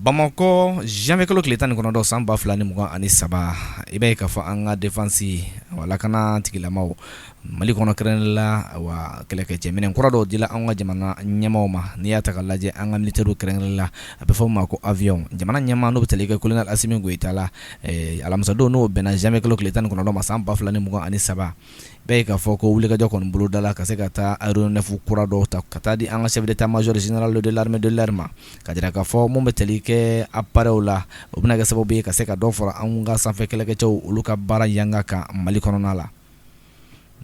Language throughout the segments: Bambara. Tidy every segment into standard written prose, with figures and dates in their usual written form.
Bamakɔ, janvier kalo tile 19 san 2023, i b'a ye k'a fɔ an ka défense wa lakana tigilamaw Mali kɔnɔ, kɛrɛnkɛrɛnnen la, wa kɛlɛkɛcɛminɛn kura dɔw dila an ka jamana ɲɛmaaw ma. N'i y'a ta ka lajɛ, an ka militaires, kɛrɛnkɛrɛnnen la, a bɛ fɔ min ma ko avion. Jamana ɲɛmaa, n'o bɛ tali kɛ colonel Assimi Goïta la, alamisadon, n'o bɛnna janvier kalo tile 19 ma san 2023, bɛɛ ye k'a fɔ ko wulikajɔ kɔni bolodala ka se ka taa aéronef kura dɔw ta ka taa di an ka chef d'état-major général de l'armée de l'air ma, ka jira k'a fɔ mun bɛ tali kɛ appareil la, o bɛna kɛ sababu ye ka se ka dɔ fara an ka sanfɛ kɛlɛkɛcɛw, olu ka baara yanga kan Mali kɔnɔna la.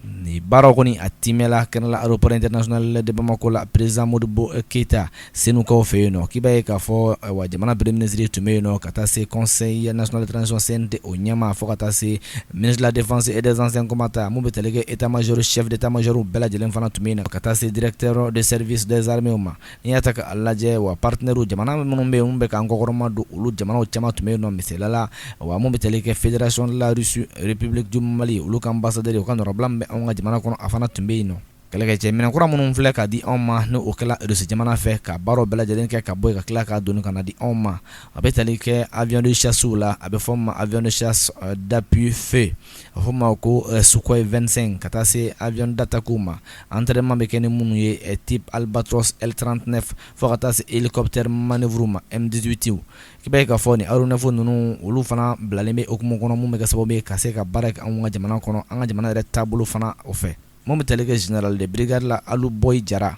Nin baaraw kɔni, a timɛla kɛnɛ la aéroport international de Bamako la, président Modibo Keyita Senukaw fɛ yen nɔ. K'i b'a ye k'a fɔ wa jamana premier ministre tun bɛ yen nɔ, ka taa se Conseil national de transition CNT o ɲɛmaa, fo ka taa se ministre de la Défense et des Anciens combattants, mun bɛ tali kɛ état major, chef d'état major bɛɛ lajɛlen fana tun bɛ yen, ka taa se directeur de service des armées ma. N'i y'a ta k'a lajɛ, wa partenaires, jamana minnu bɛ yen, mun bɛ k'an kɔkɔrɔma don, olu jamanaw caman tun bɛ yen nɔ. Misaliya la, wa mun bɛ tali kɛ Fédération de la Russie, République du Mali, olu ka ambassadeur, u ka nɔrɔbila min bɛ anw ka jamana kɔnɔ, a fana tun bɛ yen nɔ. Kɛlɛkɛcɛ minɛn kura minnu filɛ ka di anw ma, ni o kɛla Russie jamana fɛ, ka baaraw bɛɛ lajɛlen kɛ ka bɔ yen, ka tila k'a doni ka na di anw ma, a bɛ tali kɛ avion de chasse la, a bɛ fɔ ma avion de chasse d'appui feu, a fɔ ma ko Sukhoi 25, ka taa se avion d'attaque ma, entraînement bɛ kɛ ni minnu ye, type Albatros L39, fo ka taa se hélicoptère manœuvre ma, M18. K'i b'a ye k'a fɔ nin aéronef ninnu, olu fana bilalen bɛ hukumu kɔnɔ, mun bɛ kɛ sababu ye ka se ka baara kɛ anw ka jamana kɔnɔ, an ka jamana yɛrɛ taabolo fana o fɛ. Mun bɛ tali kɛ général de brigade la, Alou Boy Jara,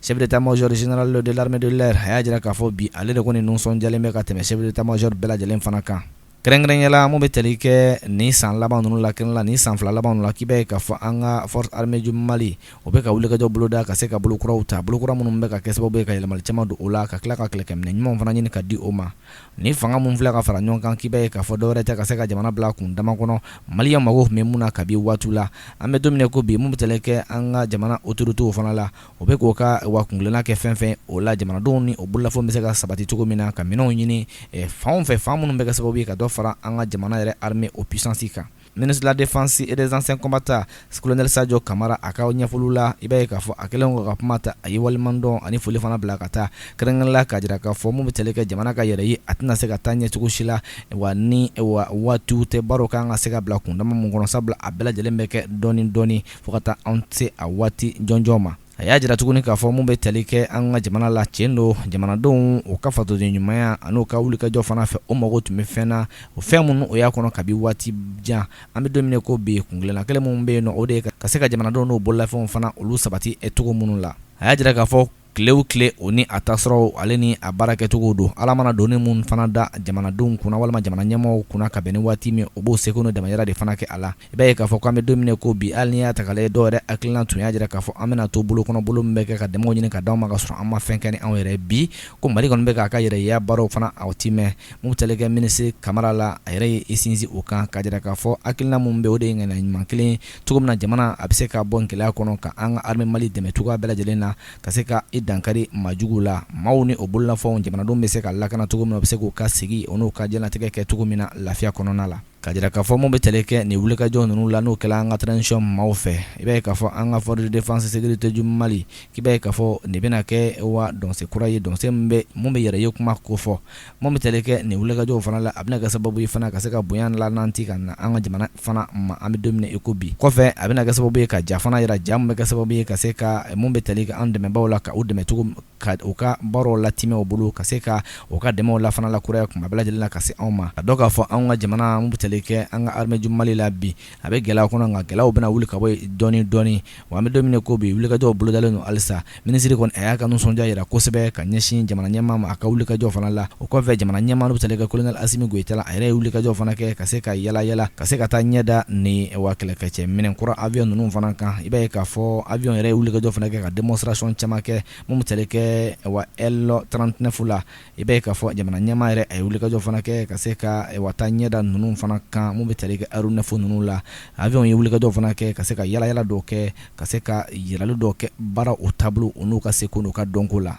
chef d'état-major général de l'armée de l'air, a y'a jira k'a fɔ bi, ale de kɔni nisɔndiyalen bɛ ka tɛmɛ chef d'état-major bɛɛ lajɛlen fana kan. Kɛrɛnkɛrɛnnenya la, mun bɛ tali kɛ nin san laban ninnu la, kɛrɛn la nin san 2 laban ninnu la, k'i b'a ye k'a fɔ an ka force armée du Mali, o bɛ ka wulikajɔ boloda ka se ka bolokuraw ta, bolokura minnu bɛ ka kɛ sababu ye ka yɛlɛmali caman don o la, ka tila ka kɛlɛkɛminɛ ɲumanw fana ɲini ka di o ma. Ni fanga mun filɛ ka fara ɲɔgɔn kan, k'i b'a ye k'a fɔ dɔwɛrɛ tɛ ka se ka jamana bila kun dama kɔnɔ. Maliyɛn mago tun bɛ mun na kabi waati la, an bɛ don min ko bi, mun bɛ tali kɛ an ka jamana autorités fana la, o bɛ k'o ka wa kuntilenna kɛ fɛn fɛn o la, jamanadenw ni o bololafɛnw bɛ se ka sabati cogo min na, ka minɛnw ɲini fanw fɛ, fan minnu bɛ kɛ sababu ye ka dɔ fara an ka jamana yɛrɛ armée o puissance kan. Ministre de la Défense et des Anciens combattants, colonel Sadio Kamara, a ka ɲɛfɔliw la, i b'a ye k'a fɔ a kɛlen ka kuma ta, a ye waleɲumandɔn ani foli fana bila ka taa, kɛrɛnkɛrɛn la k'a jira k'a fɔ mun bɛ tali kɛ jamana ka yɛrɛ ye, a tɛna se ka taa ɲɛ cogo si la wa ni wa waatiw tɛ. Baaraw kan ka se ka bila kundama mun kɔnɔ, sabula a bɛɛ lajɛlen bɛ kɛ dɔɔni dɔɔni fo ka taa anw se a waati jɔnjɔn ma. A y'a jira tuguni k'a fɔ mun bɛ tali kɛ an ka jamana la, tiɲɛ don, jamanadenw, u ka fasoden ɲumanya ani ka wulikajɔ fana fɛ, o mago tun bɛ fɛn na, o fɛn minnu o y'a kɔnɔ kabi waati jan. An bɛ don min ko bi, kuntilenna kelen minnu bɛ yen nɔ, o de ye ka se ka jamanadenw n'o bololafɛnw fana, olu sabati cogo minnu la. A y'a jira k'a fɔ tile o tile, o ni a tasɔrɔ, ale ni a baara kɛcogo don. Ala mana doni minnu fana da jamanadenw kunna walima jamana ɲɛmɔgɔw kunna ka bɛn ni waati min, o b'o seko n'o damayira de fana kɛ a la. I b'a ye k'a fɔ k'an bɛ don min ko bi, hali n'i y'a ta k'a lajɛ, dɔw yɛrɛ hakilina tun y'a jira k'a fɔ an bɛna to bolo kɔnɔ, bolo min bɛ kɛ ka dɛmɛw ɲini ka d'aw ma, ka sɔrɔ an ma fɛn kɛ ni anw yɛrɛ. Bi ko Mali kɔni bɛ k'a ka yɛrɛya baaraw fana aw timɛ. Mun tali kɛ minisiri Kamara la, a yɛrɛ ye i sinsin o kan ka jira k'a fɔ hakilina min bɛ, o de ye ŋaniya ɲuman kelen cogo min na jamana a bɛ se ka bɔ gɛlɛya kɔnɔ, ka an ka armée Mali dɛmɛ cogoya bɛɛ lajɛlen na, ka se ka i dankari maajugu la, maaw ni o bololafɛnw, jamanadenw bɛ se ka lakana cogo min na, u bɛ se k'u ka sigi, o n'u ka diɲɛlatigɛ kɛ cogo min na lafiya kɔnɔna la. Ka jira k'a fɔ mun bɛ tali kɛ nin wulikajɔ ninnu la, n'o kɛla an ka transition maaw fɛ, i b'a ye k'a fɔ an ka force de défense sécurité du Mali, k'i b'a ye k'a fɔ nin bɛna kɛ wa dɔnsen kura ye, dɔnsen mun bɛ yɛrɛ ye kuma ko fɔ. Mun bɛ tali kɛ nin wulikajɔw fana la, a bɛna kɛ sababu ye fana ka se ka bonya lanati ka na an ka jamana fana ma, an bɛ don min i ko bi. Kɔfɛ, a bɛna kɛ sababu ye ka ja fana yira, ja min bɛ kɛ sababu ye ka se ka mun bɛ tali kɛ an dɛmɛbaaw la, ka u dɛmɛ cogo ka u ka baaraw latimɛ u bolo, ka se ka u ka dɛmɛw la fana lakuraya kuma bɛɛ lajɛlen na ka se anw ma. Ka dɔn k'a fɔ anw ka jamana, mun bɛ tali kɛ an ka armée du Mali la bi, a bɛ gɛlɛya kɔnɔ, nka gɛlɛyaw bɛna wuli ka bɔ yen dɔɔni dɔɔni. Wa an bɛ don min ko bi, wulikajɔw bolodalen don halisa. Minisiri kɔni, a y'a ka nisɔndiya jira kosɛbɛ ka ɲɛsin jamana ɲɛmaa ma a ka wulikajɔ fana la. O kɔfɛ, jamana ɲɛmaa, n'o bɛ tali kɛ colonel Assimi Goïta la, a yɛrɛ ye wulikajɔ fana kɛ ka se ka yala yala, ka se ka taa ɲɛda ni wa kɛlɛkɛcɛ minɛn kura avion ninnu fana kan. I b'a ye k'a fɔ avion yɛrɛ ye wulikajɔ fana kɛ ka démonstration caman kɛ, mun bɛ tali kɛ wa L39 la. I b'a ye k'a fɔ jamana ɲɛmaa yɛrɛ, a ye wulikajɔ fana kɛ ka se ka wa taa ɲɛda ninnu fana kan, mun bɛ tali kɛ aéronef ninnu la. Avion ye wulikajɔ fana kɛ ka se ka yala yala dɔw kɛ, ka se ka yirali dɔw kɛ baara o taabolo, o n'u ka seko n'u ka dɔnko la.